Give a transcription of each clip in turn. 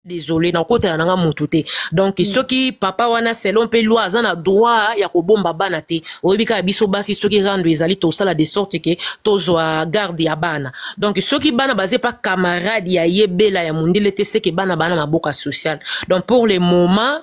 Désolé, nakotala nanga mutu te. Donc soki papa wana, selon mpe loi, aza na droit ya kobomba bana te. Oyebi kaka biso basi, soki rando ezali, tosala de sorte ke tozwa garde ya bana. Donc soki bana baza epa camarade ya yebela ya mondele te, seke bana bana maboka social. Donc pour le moment,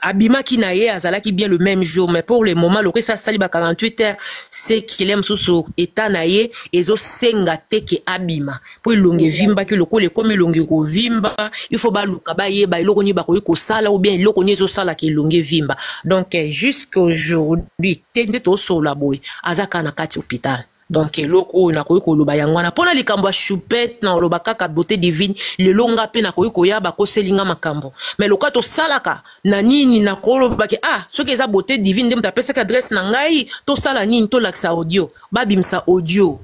abimaki na ye, azalaki bien le même jour, mais pour le moment, lokola esi asali ba 48 heures, sekele mosusu, état na ye ezosenga te ke abima, mpo elongi evimbaki. Lokola ekomi elongi kovimba, il faut baluka bayeba eloko nini bakoki kosala ou bien eloko nini ezosalaka elongi evimba. Donc jusqu'aujourd'hui te nde tosolola boye, aza kaka na kati hôpital. Donc eloko oyo nakoki koloba yango wana mpona likambo ya Choupette. Na oloba kaka Beauté Divine, lelo nga mpe nakoki koya bakoseli nga makambo, mais lokola tosalaka na nini, nakolobaki: ah, soki eza Beauté Divine nde moto apesaki adresse na ngai, tosala nini? Tolakisa audio, babimisa audio.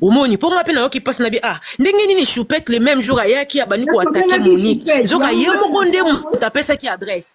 Omoni, mpo nga mpe nayoki mpasi na bi: ah, ndenge nini Choupette le même jour ayaki, abandi koattaquer Monique, nzoka ye moko nde moto apesaki adresse?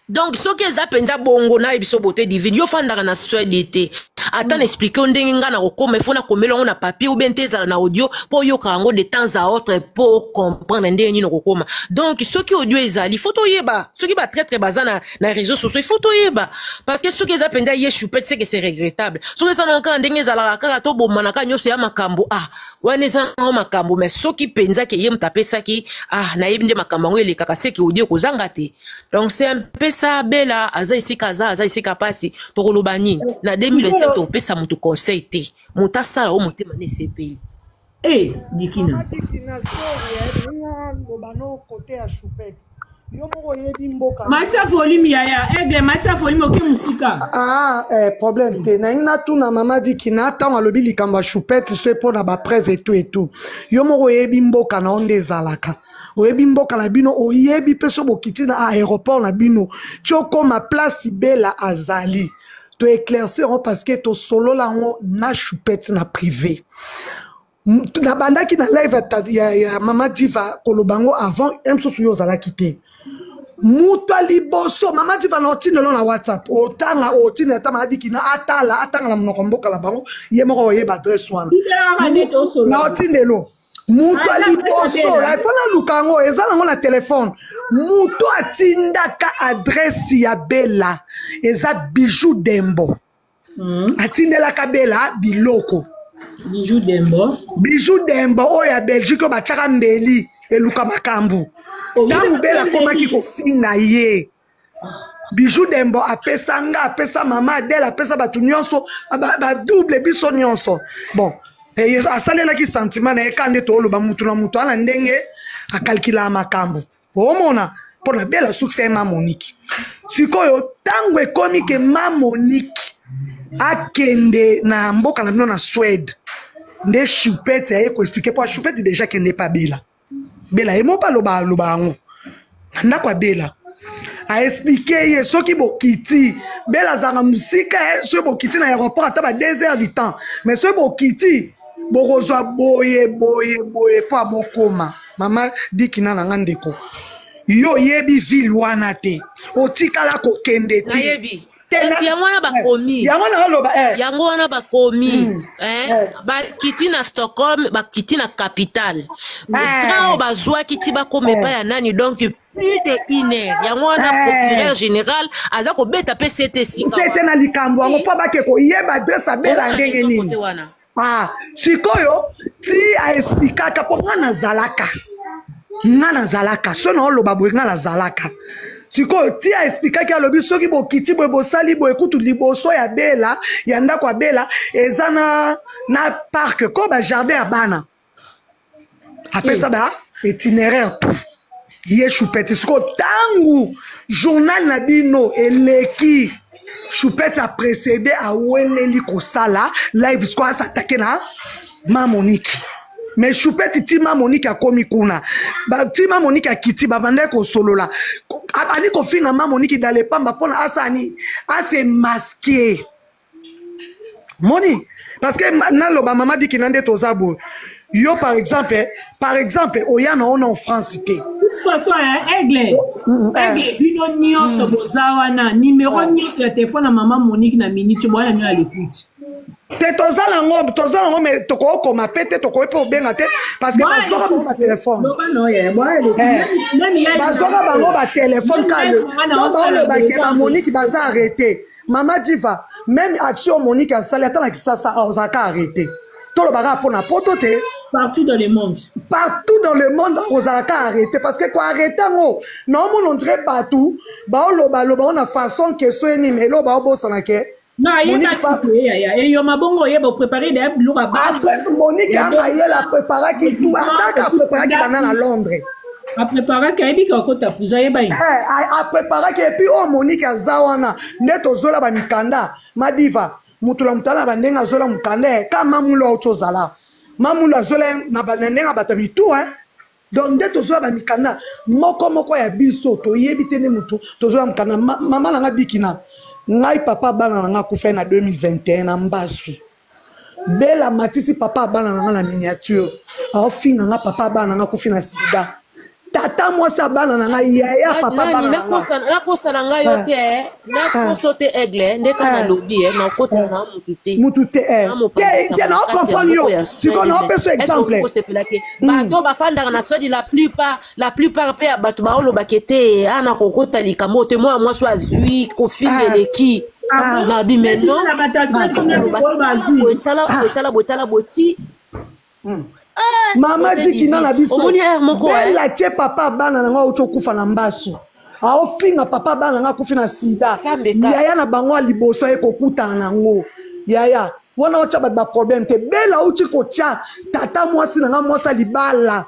Donc soki eza mpenza bongo, nayebi so Beauté Divine, yo fandaka na Swede te, ata na expliquer yo ndenge ngai na kokoma, ifo nakomela yango na papier ou bien te, ezala na audio mpo oyoka yango de temps à autre mpo comprendre ndenge nini okokoma. Donc soki audio ezali, faut toyeba soki batraître baza na réseau sociaux, il faut toyeba, parce que soki eza mpenza ye Choupette, c'est que c'est regrettable. Soki eza nango kaka ndenge ezalaka, kaka tobomanaka nyonso ya makambo, ah, wana eza nango makambo. Mais soki mpenza ke ye moto apesaki, ah, nayebi nde makambo yango elekaka, seke audio ekozanga te. Donc c'est un peu ça. Bela aza esika aza esika mpasi. Tokoloba nini na 2025? Topesa moto conseil te, moto asala o motema na esepeli. Hey, Dikina. Dikina, sorry, loba no côté ya Choupette. Yo moko oyebi mboka. Matia volume, yaya Aigle, matia volume, oke mosika. Ah, problème te. Nalingi natuna mama Dikina, ntango alobi likambo ya Choupette, so mpo na bapreuve etu etu, yo moko oyebi mboka na yo nde ezalaka, oyebi mboka na bino, oyebi mpe so bokiti na aéroport na bino ti okóma place Bela azali. Toéclaircir yango parce que tosolola yango na Choupette na privé. Nabandaki na live ya mama Diva koloba yango avant ye mosusu. Yo ozalaki te. Moto ya liboso, mama Diva, na otindelo na WhatsApp, otanga, otinda ata mama Dikina atala, atanga na monoko mboka na bango, ye moko oyeba adresse wana. Na otindelo moto ya liboso, ifo naluka yango, eza nango na telefone. Moto atindaka adresse ya Bela eza Bijou Dembo. Atindelaka Bela biloko. Bijou Dembo. Bijou Dembo oyo ya Belgique, oyo batiaka mbeli eluka makambo. Ntango Bela akomaki kofinga ye, Bijou Dembo apesa nga, apesa mama Adele, apesa bato nyonso, badouble biso nyonso. Bon, asalelaki sentiment na ye ka nde tooloba, mutu na mutu ana ndenge akalkulaka makambo. Omona, mpo na Bela sukisa ye ma Monique. Sikoyo ntango ekomi ke ma Monique akende na mboka na bino na Swede, nde Choupette aye koexpliquer, mpo Choupette déjà akende pa Bela. Bela ye moko aloba, aloba yango na ndako ya Bela, aexpliquer ye: soki bokiti, Bela azalaka mosika, soki bokiti na aéroport ata ba 2 heures du temps, mais soki bokiti, bokozwa boye boye boye mpo abokoma. Mama Dikina na nga, ndeko, yo oyebi ville wana te, otikala kokende te. Nayebi. Kasi yango wana bakomi. Yango na oloba. Yango wana bakomi, bakiti na Stockholm, bakiti na capitale, train oyo bazwaki ti bakoma epai ya nani, donc plus de une heure. Yango wana procureur général aza kobeta mpe sete esika. Sete na likambo yango mpo bake koyeba adresse abela ndenge nini. Ah, sikoyo ti aexpliquaka, mpo nga nazalaka, nga nazalaka so na oloba boye, nga nazalaka. Sikoyo ti aexpliquaki, alobi soki bokiti boye, bosali boye, kutu liboso ya Bela, ya ndako ya Bela, eza na parc ko bajardin ya bana. Apesa ba itinéraire tout ye Choupette. Sikoyo ntango journal na bino eleki, Choupette aprécédé, aweleli kosala live. Sikoyo as'attaquer na ma Monique, mais Choupette, ti ma Monique akomi kuna, ti ma Monique akiti, babandaki kosolola, abandi kofinga ma Monique dans lepamba mpona asani ase masquer moni. Parce que naloba, mama Dikina, nde toza boye, yo par exemple oya na ona en France te. Façon, Aigle, Aigle, bino nyonso boza wana, numéro nyonso ya telefone ya mama Monique na minute boya nio ya l'écoute. Te, toza nango, toza nango, mais tokokoma pe te, tokoki mpe kobenga te parce que bazwaka bango batelefone, bazwaka bango batelefone kaka to baolobake bamoniki baza arrêté. Mama Diva, même action Moniki asali ata na Kisasa, ozalaka arrêté. Tolobaka mpona poto te. Partout dans le monde. Partout dans le monde ozalaka arrêté, parce que koarrêter yango naomona ondire bato baolobaloba ngo na façon ke so enimi elo baobosana ke Non, ayebaki te yaya, eyoma bongo oyeba oprépare deya biloko ya bana. Monique amayele, apreparaki tout, ataka apreparaki banda na Londres. Apreparaki, ayebi ka okota prison, ayeba ye. Apreparaki. Et puis oyo Monique aza wana nde tozola bamikanda. Madiva, moto na moto ala na bandenge azola mokanda ka mamulu auti ozala mamulu azola na ndenge ya bato ya mitu. Donc nde tozola bamikanda moko moko ya biso, toyebi te nde motu tozola mokanda. Mama na nga bikina ngai, papa bana na nga akufai na 2021 na mbasu. Bela matisi papa bana na nga na miniature, aofinga nga papa bana na nga akufi na sida, tata mwasi ya bana na ngai, yaya papa bana na nga. Nakosa na ngai yo te, nakoso te, Aigle, nde kaka nalobi nakota na mutu te. Mutu te te, na ocomprendre yo. Sikoyo naopesa exemple. Kosepelaki bato bafandaka na Swede, la plupart mpe ya bato baolobaka te ana kokota likambo te, mwana mwasi oyo azwi kofinga eleki na bi. Mais non, tala boye, tala boye ti. Mama Jikina na biso. Omoni aire moko. Bela tie papa bana na ngo auti okufa na mbasu, aofinga papa bana nga akufi na sida, yaya na bango ya liboso aye kokutana nango. Yaya wana otya bato baproblème te. Bela auti kotya tata mwasi na nga, mwasi ya libala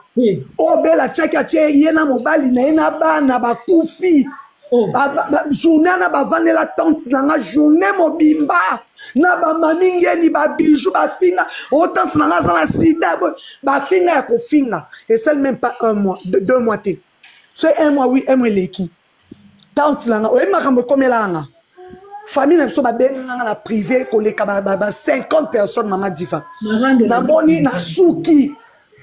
oyo Bela atiaki, atie ye na mobali na ye na bana bakufi. Journée wana bavandela tante na nga journée mobimba na bamami ngeni, babiju bafinga o tante na nga aza na sida, bafinga ya kofinga. Esali même pas un mois, 2 mois te, so un mois, oui, un mois eleki. Tante na nga, oyebi makambo ekomelaka nga, famille na biso babenganga nga na privé koleka ba 50 personnes. Mama Diva, namoni nasuki,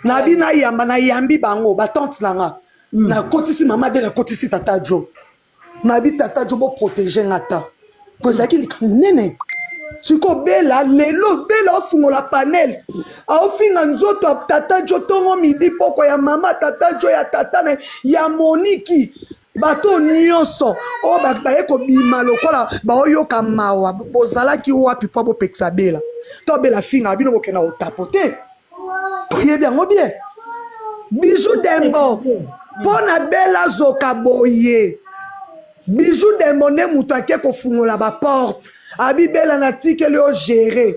nabi nayamba, nayambi bango batante na nga. Nakotisi mama de, nakotisi tata Jo, nabi tata Jo boprotege nga ta po ezalaki likambo monene. Sikoyo Bela, lelo Bela ofungola panel, aofinga nzoto ya tata Jo ntongo, midi, poko, ya mama tata Jo, ya tata na ya Moniki. Bato nyonso oyo baye kobima lokola baoyoka mawa, bozalaki wapi mpo bopekisa Bela to Bela finga bino? Bokenda kotapo te, toyebi yango bien. Bijou Dembo, mpo na Bela azoka boye, Bijou Dembo nde moto ake kofungola baporte, abi Bela natikeli yo gérer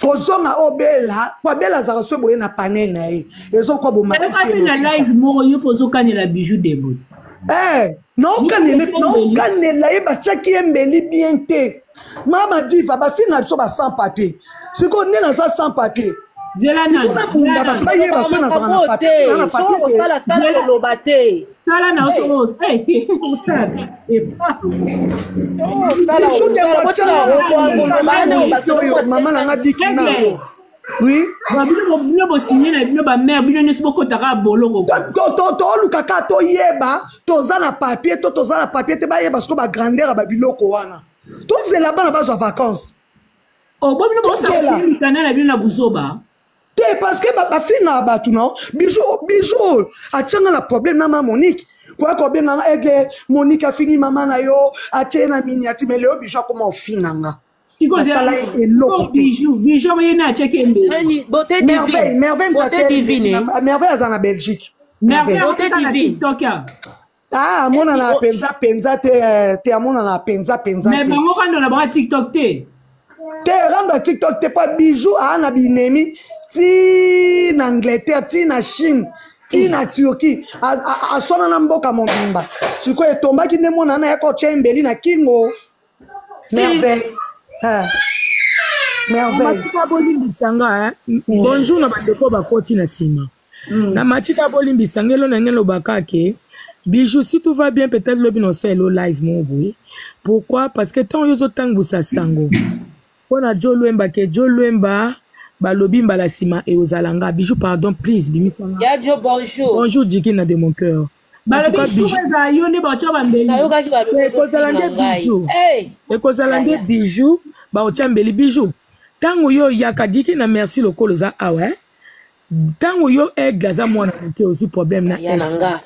kozonga oyo Bela, po Bela azalaka so boye na panel na ye ezokwa. Bomatisi na live moko, yo mpo ozokanela Bijou Dembo. Eh, naokanela ye, batiaki ye mbeli bien te. Mama Diva, bafinga biso ba sans papier. Sikoyo nde naza sans papier, nabunda bato bayeba so nazala na papier, na papier. Osala sala, koloba te. Sala na osoko te, osala te. Mama nanga dikina, oui. Bino bino bosinye na bino bamare, bino nyonso bokotaka boloko. Toluka kaka toyeba toza na papier to toza na papier te, bayeba siko bagrandeur ya babiloko wana. Tozela bana bazwa vacance. Oh, bo bino bosakana na bino na buzoba. Te, parce que bafingaka bato no Bijou. Bijou oyo atianga na problème na ma Monique, koya kobenganga ege Monique afingi mama na yo, atie na miniati. Mais lelo Bijou akoma ofinganga, asala ye eloko. Te, Bijou ye na atiaki embeli. Merveille, Merveille, Merveille aza na Belgique. Merveille na TikTok. Ah, amonana mpenza mpenza te, te, amonana mpenza mpenza. Mais bango rando na bango TikTok te. Te, rando ya TikTok te, mpo Bijou aa na binemi ti na Angleterre, ti na Chine, ti na Turquie, aswana na mboka mobimba. Sikoyo etombaki nde mwana na ye kotya embeli na kingo. Merveille. Merveille. Matika, bolimbisa nga. Bonjour na bandeko bakoti na nsima na Matika, bolimbisa nga. Elo na ngai elobaka ke Bijou, si tout va bien, peut-être lobi na osala elo live moko boye. Pourquoi? Parce que ntango yo ozotangbusa sango mpo na Jo Lwemba, ke Jo Lwemba balobi mbala nsima eozala nga. Bijou, pardon, please, bimisa nga. Ya Jo, bonjour. Bonjour Dikina de mon cœur. Balobi eza yo nde batya bambeli. Nayokaki balobi. Ekozala nde Bijou, ekozala nde Bijou. Baotya mbeli bijou. Ntango yo oyaka diki na merci lokola oza awa eh? Ntango yo aigle aza mwana moke ozwi problème na ya na nga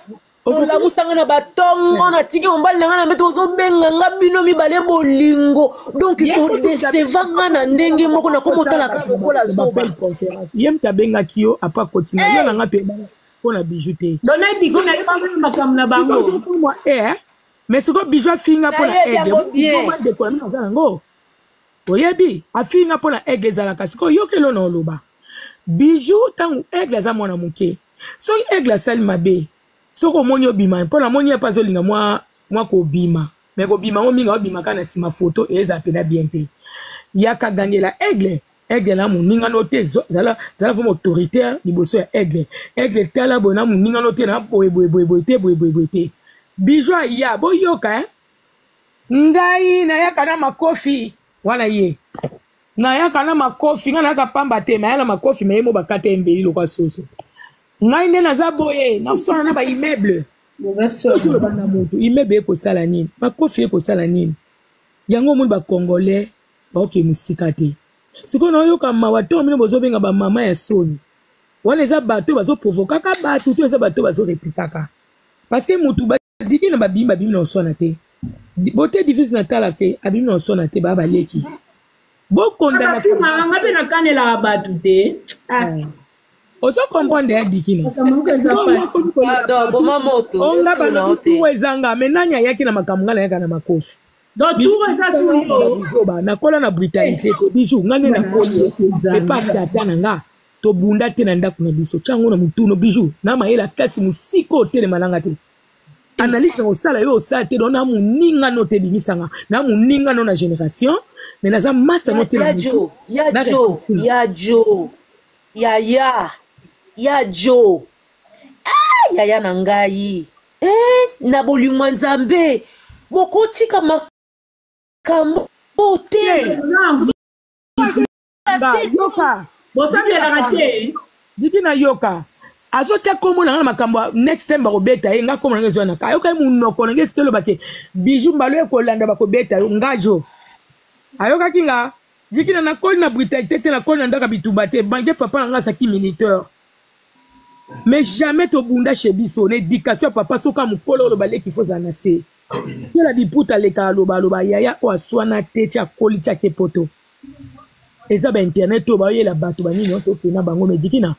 olamusa nga na batongo natiki mobali na nga na mbeto ozobenga nga bino mibale bolingo donc bodeseva nga na ndenge moko nakomotala kaka lokola zoba. Ye moto abengaki yo apa akotinga yo na nga toyebana mpo na bijou te. Makambo na bango. Mais sikoyo bijou afinga mpo na aigle ndeko na bino aza nango oyebi afinga mpo na aigle ezalaka sikoyo yokelo na oloba bijou ntango aigle aza mwana moke soki aigle asali mabe soki omoni obima mpo namoni ye mpe azolinga mwa mwa kobima me kobima yango mingi aobima kaka na nsima foto ezala mpena bien te yaka gangela aigle aigle na moninga no te zala zala vraiment autoritaire liboso ya aigle aigle tala boye na moninga no te na boye boye boye boye te boye boye boye te bijou aya boyoka eh? Ngai nayaka na makofi wana ye nayaka na makofi ngai nayaka pamba te naya na makofi me ye mo bakata ye mbeli lokwa soso ngai nde naza boye naswana na baimmeuble ozoloba na moto immeuble ekosala nini makofi ekosala nini yango omoni bacongolais baoke mosika te sikoyo naoyoka mawa ntongo bino bozobenga bamama ya soni wana eza bato bazoprovokaka bato to eza bato bazoreplikaka parce que motu diki na babimi babimi na oswana te bote divise na tala te abimi na oswana te baa baleki bokondana nga mpe nakanelaka bato te ah. eh. ozo comprendre ya dikina onga balobi tour ezanga me nani ayaki na makambo nga nayaka na makofi bizoba nakola na brutalité te bijou nga nde nakoli epa tata na nga tobunda te na ndako na biso tya yango na motuno bijou na mayele akasi mosika otelema nanga te analyse na kosala yo osala te don na moninga no te ebimisanga na moninga no na génération mais naza masta no te ya jo ya jo ya jo yaya ya jo ah, yaya na ngai eh, na bolingo ya nzambe bokotika makambo te yoka bosambelaka te didi na yoka azotya nkombo na nga na makambo next time bakobeta ye nga nkombo na nga ezwa naka ayoka ye monoko na nga esika eloba ke bijou mbalo ekolanda bakobeta yo nga jo ayokaki nga dikina nakoli na brutalité te nakoli na ndaka bitumba te malgré papa na nga azalaki militaire mais jamais tobunda chez biso na éducation ya papa soki mokolo oloba leki fo ozala na se tela liputa aleka aloba aloba yaya oyo aswana te ti akoli ti ake poto eza ba internet oyo baoyela bato banini oyo tokenda bango me dikina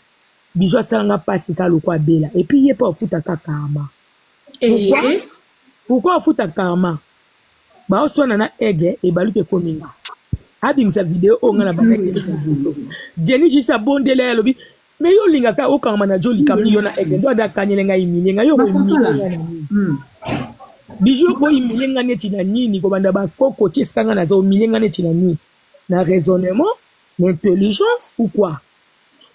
bijo asalanga mpasi kaka lokwa abela epuis ye mpe afutaka karma pourquoi pourquoi afuta karma baoswana na aigle ebaluki ekomi nga abimisa video oyo nga na bandaki liboso jenny jisi abondela ye alobi me yo olingaka okangama na jo likambo yo na aigle ndo ade akanyele ngai emilie ngai yo okoemilie ngai na nini hmm. bijou okoimilie ngai neti na nini kobanda bakoko ti esika ngai naza omilie ngai neti na nini na raisonnement na intelligence ou quoi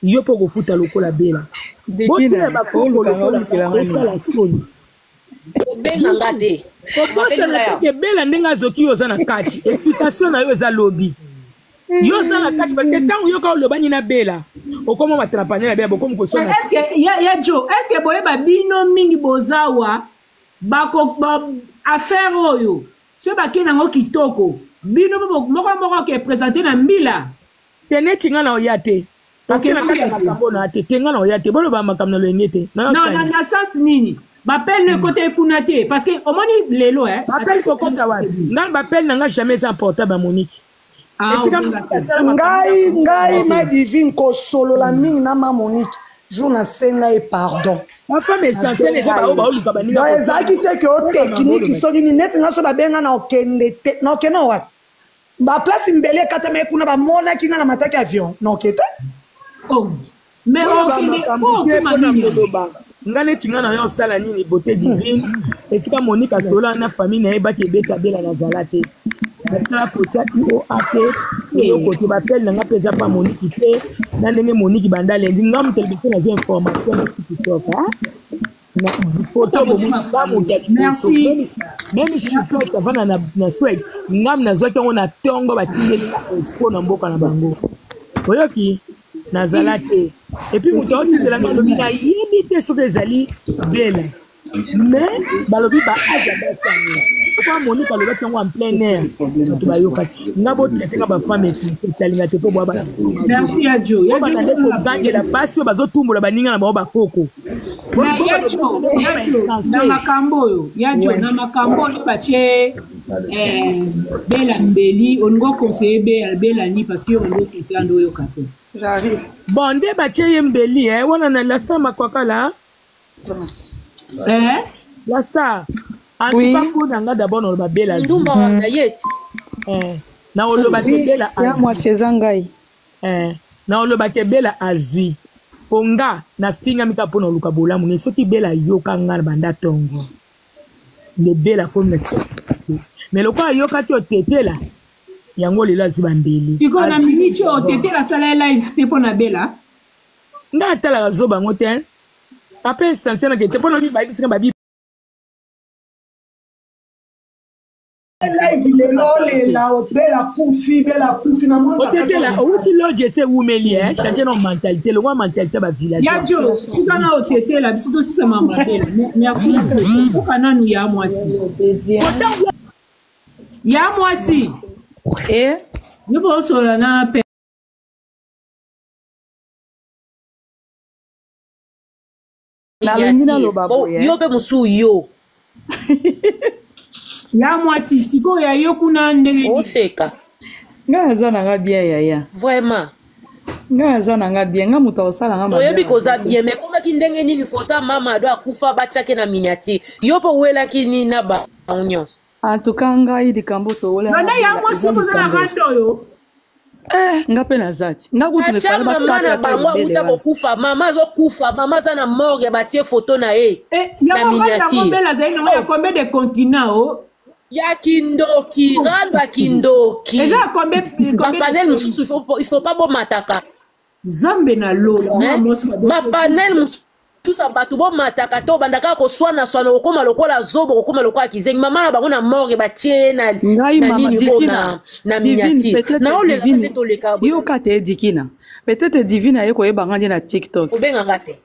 yo mpo okofuta lokola bela boteya bakoko lokola esala soni kobenga nga te kobosana te ke bela ndenge azoki yo oza na kati explication na yo eza lobi yo oza na kati parce que ntango yoka olobani na bela okoma matrapane na bela bokomi kosona est ce que ya, ya jo est ce que boyeba bino mingi bozawa bako ba, affaire oyo soki bakei nango kitoko bino moko moko ke présente na mbila te neti nga na oya te parce que na kati ya makambo na te te nga na oya te boloba makambo na loyenge te na na sens nini bapele mm. kote kuna te parce que omoni lelo eh bapele kokota wapi nga bapele na nga jamais eza portable ya monique ah, ngai ngai ma divine kosolola mm. mingi na ma monique jour nasenga ye pardon ezalaki te ke o technique soki nini neti nga so babenga na okende te na okende wapi ba place mbele ekatama ye kuna bamonaki nga na mataki avion na oke te oh. mais okoloba nga neti nga na yo osala nini beauté divine esika monika asola na famille na ye baki ebeta bela nazala te nasala kotia ioa te eloko te bapele na nga mpe eza pa moniki te na ndenge moniki banda lendi nga moto liboso nazwa information na tiktok na foto bomoni nga moto ya liboso meme chupete avanda na, na swede ngam nazwaki yango na ntongo batindeli nga expo na mboka na bango oyoki nazala te epuis moto aotindela nga alobi nayebi te soki ezali bela mais balobi ba age ya basi yango. Papa Monique alobaki yango en plein air, bato bayokaki. Nga botraite nga bafemme insense, etalinga te mpo boya bana. Merci ya Jo. Ya Jo kogangela basi oyo bazotumbola baninga na bango bakoko. Mais ya Jo, ya Jo, na makambo oyo, ya Jo, na makambo oyo batie eh, Bella Mbeli, olingi oconseiller Bella, Bella ni parce que yo olingi ocritiquer nde oyoka te. J'arrive. Bon nde batie ye mbeli eh, wana na la star makwakala. Eh? La star. En Oui. tout cas mpo na nga d'abord naloba Bella azwi. Ndumba wana ye ti. Eh, naoloba te Oui, Bella ya azwi. mwasi eza ngai. Eh, naoloba ke Bella azwi. Po nga nafingami kaka mpo na koluka bolamu ne soki Bella ayoka nga na banda tongo nde Bella akomi na te. Mais lokola ayokaki otetela yango lelo azwi bambeli. Sikoyo na Azwi minute oyo otetela asala ye live te mpo na Bella. Nga atalaka zoba yango te. Papa essentiel na kete mpo na bayebisi nga babi live lelo lela bela kufi bela kufi na mona otetela owuti loge ese ewumeli eh change na mentalité longwa mentalité ba villageois Ya Jo, tika na otetela biso tosisa mama Bella. Merci. Oka nanu ya mwasi. Ya mwasi. Eh? Yo bosolola na pe Nalingi naloba boye. Yo mpe mosusu yo. Ya mwasi sikoyo ya yo kuna ndenge oseka. Ngai naza na nga bien yaya. Vraiment. Ngai naza na nga bien, nga moto akosala nga mabe. Toyebi koza bien mais ekomaki ndenge nini foto ya mama ado akufa batiaki na miniature. Yo mpe owelaki nini na bango nyonso? En tout cas ngai likambo towola. Banda ya mwasi koza na rando oyo. Eh, nga mpe naza ti. Nga kutu Atia nefale mama bakata na ata bango libele awuta wana. kokufa, mama azokufa, mama aza na morgue batie foto na ye Eh, na yango rando yango miniature. Bella azali nango ya Oh, combien de continent o? ya kindoki, rando ya kindoki. Eza ya combien combien de Bapanel pays? mosusu il faut pas bomataka. Nzambe na lola mwana Hein? mwasi mabe. Bapanel mosusu ya bato bomataka te, obanda kaka koswana-swana, okokoma lokola zobo, okokoma lokola kizengi. Mama na bango na morgue batie ye na, Ngai na mama nini oyo Dikina, na, na Divine miniature. peut-être Na oleka Divine. nde toleka boye. Yoka te Dikina. Peut-être Divine aye koyeba nga nde na TikTok. Obengaka te.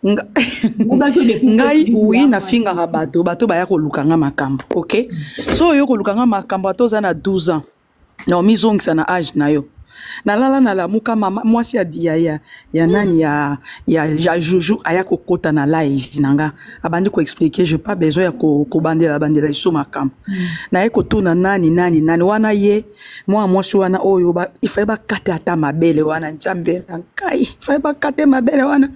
Obaki yo depuis Ngai Facebook, oui ya nafingaka bato, bato baya koluka nga makambo, OK? So oyo koluka nga makambo ata oza na 12 ans. Na omizongisa na age na yo. Nalala nalamuka mama mwasi ya ya ya, ya nani ya ya, ya Juju aya kokota na live na nga abandi ko expliquer j'ai pas besoin ya ko kobandela bandela liso makambo. Naye kotuna nani nani nani wana ye mwa mwasi wana oyo ba il fallait bakate ata mabele wana nzambe na ngai il fallait bakate mabele wana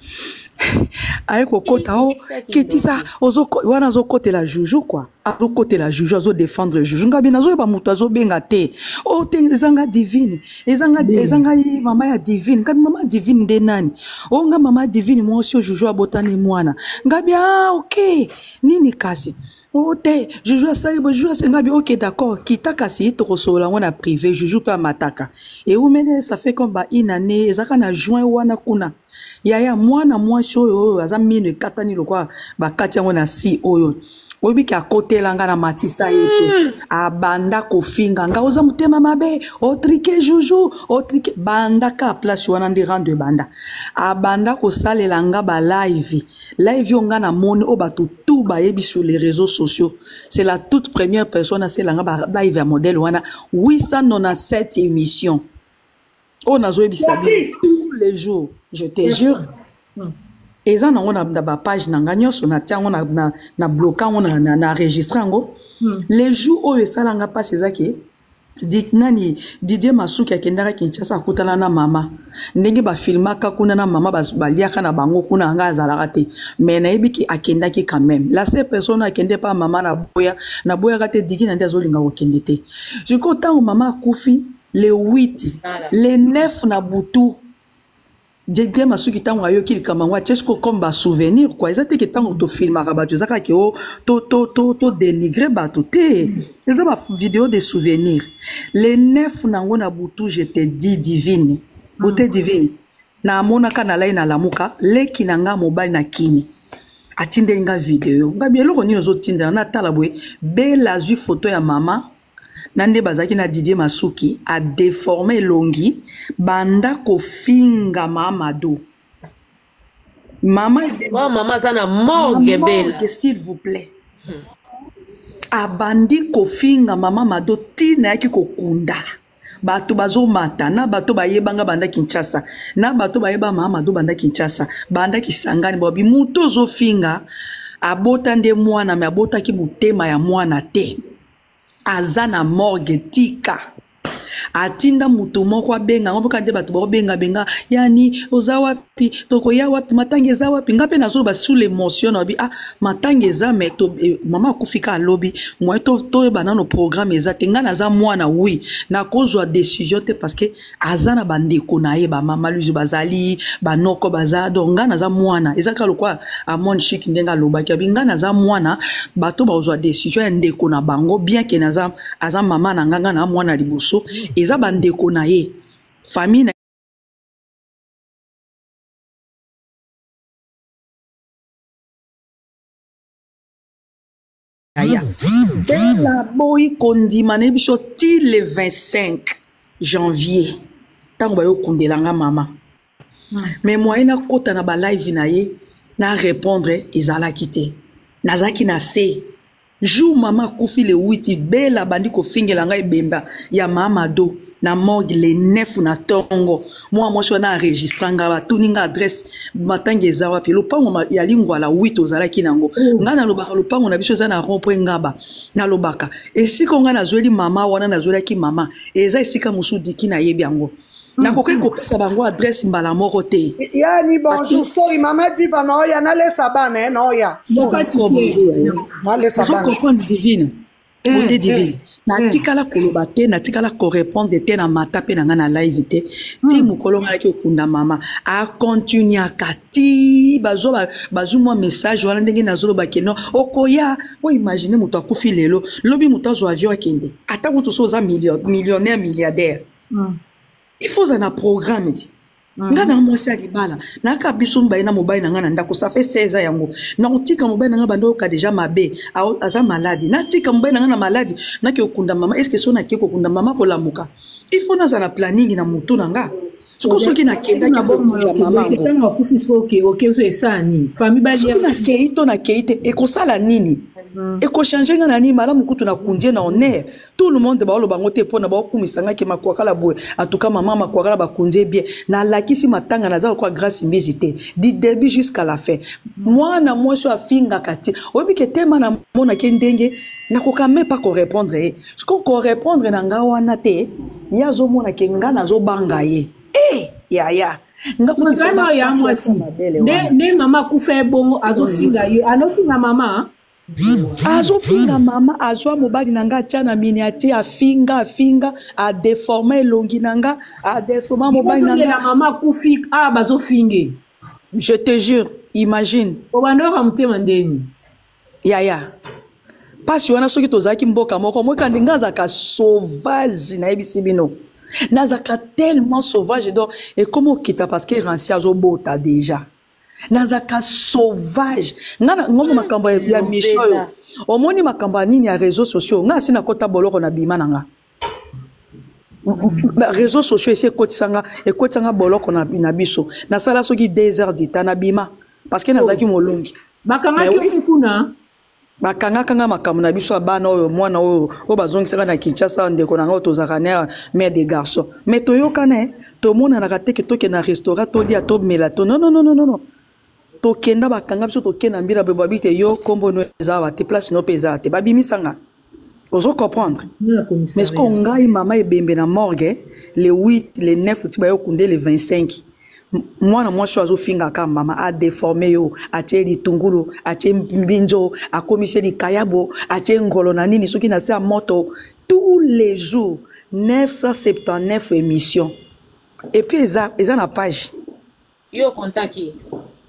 aye kokota o kitisa ozoko wana azokotela Juju quoi azokotela Juju azodefendre Juju ngabi nazoyeba moto azobenga te o te ezanga divine ezanga ezanga ye mama ya divine ngabi mama ya divine nde nani o nga mama ya divine mwasi oyo Juju abotani mwana ngabi ah ok nini kasi o te Juju asali bo Juju asali ngabi ok d'accord kita kasi tokosolola yango na privé Juju mpe amataka ewumeli ça fait comme ba une année ezalaka na juin wana kuna yaya mwana mwasi oyo oyo aza mino ekatani lokola bakati yango na si oyo oyebi ke akotela nga na matisa ye te abanda kofinga nga oza motema mabe otrike Juju otrike banda ka place wana nde rando ebanda abanda kosalela nga ba live live oyo nga namoni oyo bato tout bayebi sur les réseaux sociaux c'est la toute première personne asela nga ba live ya modèle wana 897 émissions oyo nazoyebisa bino tous les jours je te jure eza nango na, na bapage na nga nyonso natia yango na, na, na bloka yango na, na, na enregistre yango les jours oyo esalanga mpasi eza ke nani Didier Masuki akendaka Kinshasa akutana na mama ndenge bafilmaka kuna na mama baliaka na bango kuna nga azalaka te mais nayebi ke akendaki quand même la seule personne akende pa mama na boya naboyaka te Dikina nde azolinga kokende te sikoyo ntango mama akufi le 8 le 9 na butu Didier Masuki ntango ayoki likambo yango atie siko comme basouvenir quoi eza te ke ntango tofilmaka bato eza kaka ke o to dénigre bato te eza bavideo de souvenir le 9 nango na butu je te dis divine beauté divine namonaka nalai nalamuka leki na nga mobali na kini atindeli nga video ngabi eloko nini ozotindela natala boye Bela azwi foto ya mama na nde bazalaki na Didier Masuki adeforme elongi banda kofinga Mamado mama Wa mama aza na morgue Bella. Morgue, s'il vous plaît. Abandi kofinga mama Mado ti nayaki kokunda. Bato bazomata na bato bayebanga banda Kinshasa na bato bayeba mama Mado banda Kinshasa banda Kisangani, babi moto ozofinga abota nde mwana me abotaki motema ya mwana te, aza na morgue. Tika atinda moto moko abenga yango mpoka nde bato baobengabenga yani oza wapi, tokoya wapi, matanga eza wapi. Nga mpe nazoloba sous l'émotion na babi ah matanga eza me to, eh, mama akufi ka alobi moye toyeba nano programme eza te. Nga naza mwana wi nakozwa décision te parce que aza na bandeko na ye bamama luzi bazali banoko baza, donc nga naza mwana. Eza kaka lokwa Amon Chic ndenge alobaki abi nga naza mwana, bato bazwa décision ya ndeko na bango bien ke naza aza mama na nga, nga na mwana liboso, eza bandeko na ye famille na yaya. Bela boyi kondima na biso ti le 25 janvier ntango bayokundela nga mama. Mais moyen nakota na balive na ye na répondre ezalaki te, nazalaki na se. Jour mama akufi le 8, Bela abandi kofingela ngai ebemba ya Mamado na morgue le 9 na ntongo. Mwa mwasi wana enregistra nga, batuni nga adresse matangi eza wapi, lopango ya Lingwala 8 ozalaki nango. Ngai nalobaka lopango na biso eza na rond point Ngaba. Nalobaka esika oyo ngai nazweli mama wana, nazwelaki mama eza esika mosusu diki nayebi yango. Nakoki kopesa bango adresse mbala moko te. Yani bonjour, sorry mama Diva, naoya nalesa bana eh, naoya. Sorry. Nalesa ozo bana. Comprendre divine beauté divine. Natikala koloba te, natikala korépondre te na mata mpe na ngai na live te ti mokolo ngai ayaki kokunda mama. Akontinuaka ti bazwa bazwi mwa message wana ndenge nazoloba ke non okoya. Oimagine moto akufi lelo, lobi moto azwa avion akende, ata kutu so oza millionnaire, milliardaire, il faut ozala na programme ti. Nga na mwasi ya libala, nayaka biso mibale na mobali na ngai na ndako, ça fait 16 ans yango. Nakotika mobali na ngai banda oyoka deja mabe, aza maladi, natika mobali na ngai na maladi nake kokunda mama? Est ce que so nake kokunda mama kolamuka? Il faut nazala na planning na motu na nga. Siko soki nakendaki kokunda mama yango, ntango akufi sikoyo oke oke so esala nini? Famille balia? Soki nakei to nakei te, ekosala nini? Ekochange nga na nini? Malamu kutu nakundie na honneur, tout le monde baoloba yango te mpona baokumisa nga ke Makwakala boye. En tout cas mama Makwakala bakundi ye bien, nalakisi matanga, naza lokola Grâce Mbizi te du début jusqu'à la fin. Mwana mwasi oyo afingaka te, oyebi ke tema namonaki ndenge nakoka me pa korépondre ye. Siko korépondre na nga wana te, ye azomona ke nga nazobanga ye. E yaya, nga kutu ozali faut oyo ya bakata mwasi mabele nde wana. Nde mama akufa ye bongo azofinga ye, anofinga mama. Azofinga mama, azwa mobali na nga atya na miniature, afinga, afinga, adeforme elongi na nga, adeforma mobali na ozongela nga. Mama akufi awa bazofinge. Je te jure, imagine. Obandoka motema ndeni. Yaya, mpasi wana soki tozalaki mboka moko moka nde nga azalaka sauvage. Nayebisi bino, nazalaka tellement sauvage, donc ekómi okita parce que Ransi azobota déjà. Nazalaka sauvage nga na ngomo makambo ya misho oyo omoni makambo ya nini ya réseaux sociaux. Nga asi nakota boloko na bima na nga. Réseaux sociaux esi ekotisanga boloko na biso. Nasala soki 2 heures du temps na bima parce que nazalaki molongi. Bakangaki Mais oui. yo kuna? Bakangaka nga makambo na biso ya bana oyo, mwana oyo bazongisaka na Kinshasa, ndeko na nga oyo tozalaka na mère de garçon, mais toyokana e tomonanaka te ke tokende na restaurant tolia tomela to non non non non non. Tokenda, bakanga biso, tokenda mbila boye, babi te yo nkombo no eza awa te, place no mpe eza awa te, babimisanga. Ozo comprendre? Na Mais ce commissariat. Ngai mama ebembe na morgue le 8, le 9 ti bayokunde le 25. Mwana mwasi oyo azofingaka mama, adeforme yo, atie litungulu, atie mbinzo, akomisi likayabo, atie ngolo na nini soki na se ya moto, tous les jours 979 émissions et puis eza na page. Yo contaki?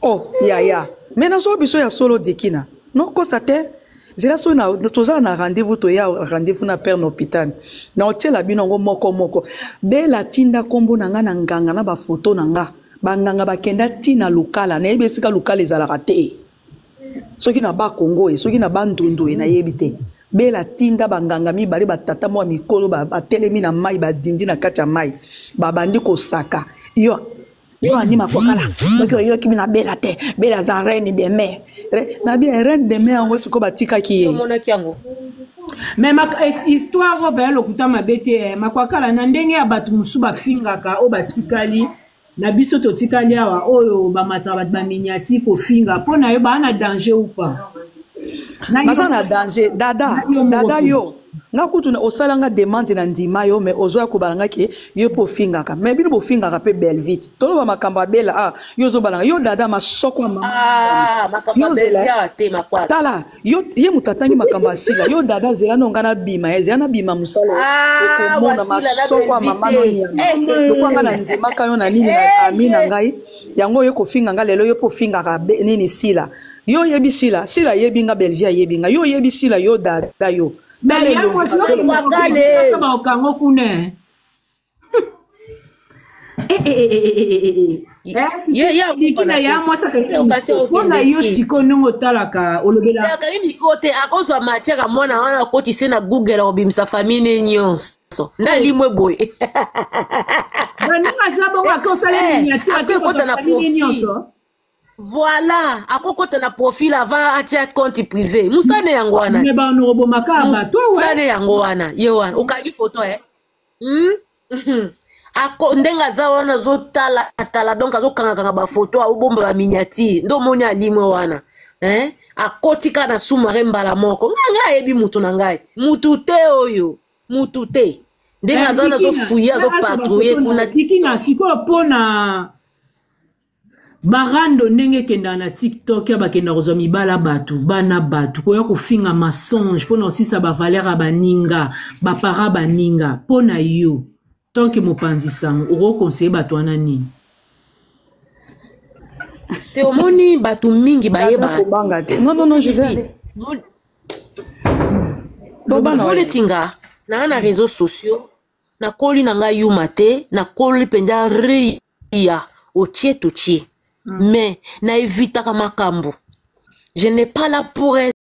Oh yaya, mais nazo biso ya solo dikina nokosa te. Nzela soki toza na rendez-vous, toya rendez-vous na père na hôpital, na otiela bino yango moko moko. Bela tinda nkombo na nga na nganga na bafoto na nga. Banganga bakenda ntina Lukala, nayebi esika Lukala ezalaka te, soki na Bakongo e soki na Bandundu e nayebi te. Bela tinda banganga mibale, batata mwa mikolo, batelemi na mai, badindi na kati ya mai, babandi kosaka yo yo ani Makwakala soki oyoki bino Bela te. Bela aza reine de mer, na bien reine de mer yango sikoyo batikaki ye. Omonaki yango? Mais histoire oyo baya lokuta mabe te, eh, makwakala na ndenge ya bato mosusu bafingaka oyo batikali na biso, totikali awa, oyo bamataka bato baminiati kofinga mpo na yo, baa na danger ou pas? Baza na danger, dada. Dada, yo nga kutu osalanga demande na ndima yo, mais ozoya kobala nga ke yo mpe ofingaka. Mais bino bofingaka mpe Belvite. Toloba makambo abela ah, yo ozobalanga yo dada masoko ya mama. Ah, yo zela. Tala yo, ye moto atangi makambo ya sila. Yo dada, zela no nga nabima ye, zela nabima mosala. Ah, okomona masoko ya mama no nyama. Lokwa nga na ndimaka yo na nini na ami na ngai yango, oyo kofinga nga lelo, yo mpe ofingaka nini sila. Yo oyebi sila, sila ayebi nga, Belvie ayebi nga, yo oyebi sila. Yo dada, yo. Baokango kuna. Dikina ya mwasi mpona yo sikoyo, ndenge otalaka, olobela. Akangi micro te, akozwa matière ya mwana wana, akotise na Google, akobimisa famille ne nyonso nde alimwe boye. Ndenge aza bongo, ake osala miniature. Akokota na profil nyonso. Voilà, akokota na profil avant atia compte privé. Mosane yango wana. Me banokobomaka bato. Mosane yango wana, ye wana okangi foto, eh? Ako ndenge aza wana, azotala tala, donc azokangakanga bafoto, aobomba baminiature, nde omoni alimwe wana, eh? Akoti kaka na sous-marin mbala moko. Ngai ngai ayebi mutu na ngai ti mutu te, oyo mutu te, ndenge aza wana, azofuye, azopatrouille kuna. Dikina, sikoyo mpona barando, ndenge ekendaka na TikTok, ya bakenda kozwa mibala bato, bana bato, koya kofinga mensonge mpona kosisa bavaleur ya baninga, bapara baninga, mpo na yo tant que mopanzi sango, okoconseille bato wana nini? Te, omoni bato mingi bayebaka. Kobanga te, non, non, non, je vais aller. Neti nga naa na réseaux sociaux, nakoli na ngai yuma te, nakoli mpenza ria otie totie, mais na evitaka makambo. Je n'ai pas là pour être